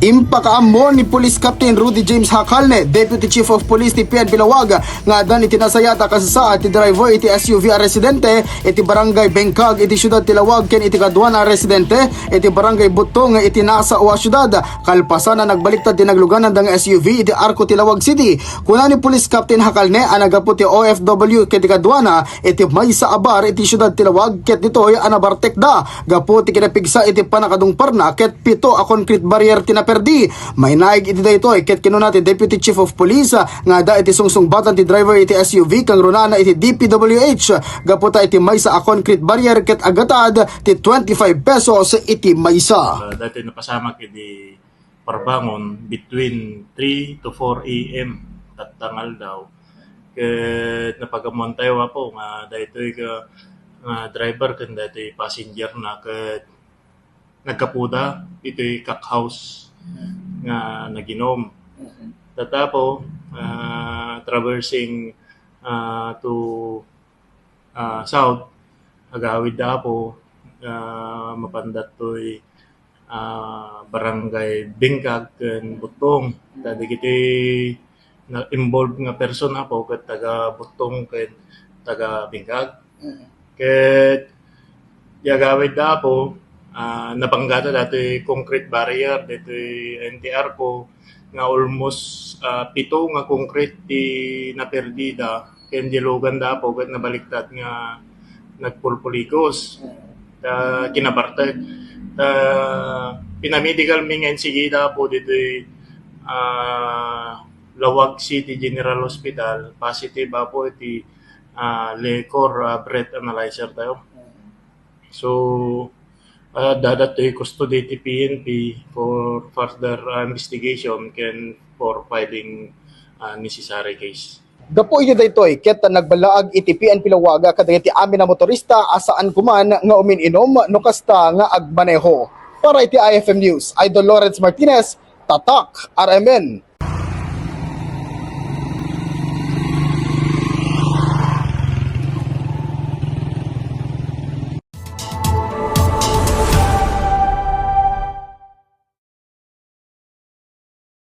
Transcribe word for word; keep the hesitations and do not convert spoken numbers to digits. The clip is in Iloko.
Impakaammo ni Police Captain Rudy James Hakalne, Deputy Chief of Police ti P N P Laoag, nga addan iti nasayaat a kasasaad ti driver iti S U V a residente iti Barangay Bengkag iti siudad ti Laoag ken iti kaduana a residente iti Barangay Buttong iti nasao a siudad. Kalpasan a nagbaliktad ti naglugananda nga S U V iti Arco ti Laoag City, kuna ni Police Captain Hakalne a naggapu ti O F W ket ti kaduana iti maysa a bar iti siudad ti Laoag ket ditoy a nabartekda gapu ti kinapigsa iti pannakadungparna ket pito a concrete barrier ti naperdi. Mainaig iti daytoy ket kinuna ti Deputy Chief of Police nga adda iti sungsungbatan ti driver iti S U V kangrunaanna iti D P W H gapu ta iti maysa a concrete barrier ket aggatad ti twenty-five pesos iti maysa. Ah, dati napasamak idi Parbangon between three to four A M tatta nga aldaw. Ket napagammoan tayo, Apo, nga daytoy ka, nga driver ken daytoy passenger na ket nagkapuda itoy cock house nga naginom. Tatapo, ah, traversing, ah, to, ah, south, agawid da Apo, ah, mapanda toy, ah, Barangay Bengkag ken Buttong. Ta dagiti na-involved nga person, Apo, ket taga Buttong ken taga Bengkag. Ket di agawid da Apo, ah, napanggata datoy concrete barrier ditoy N T R ko nga almost, ah, pito nga concrete ti naperdida ken di lugan da Apo ket nabaliktad nga nagpulpulikos. Ta kinabartek. Ta pinamedical mi nga insigida Apo ditoy, ah, Laoag City General Hospital, positive Apo iti, ah, liquor, ah, breath analyzer tayo. So, ah, dada toy custody ti P N P for further, ah, investigation ken for filing, ah, necessary case. Gapu iti daytoy, ket nagballaag iti P N P Laoag kadagiti amin a motorista a saan koman nga umin-inom no kasta nga agmaneho. Para iti I F M News, Idol Lawrence Martinez, Tatak, R M N.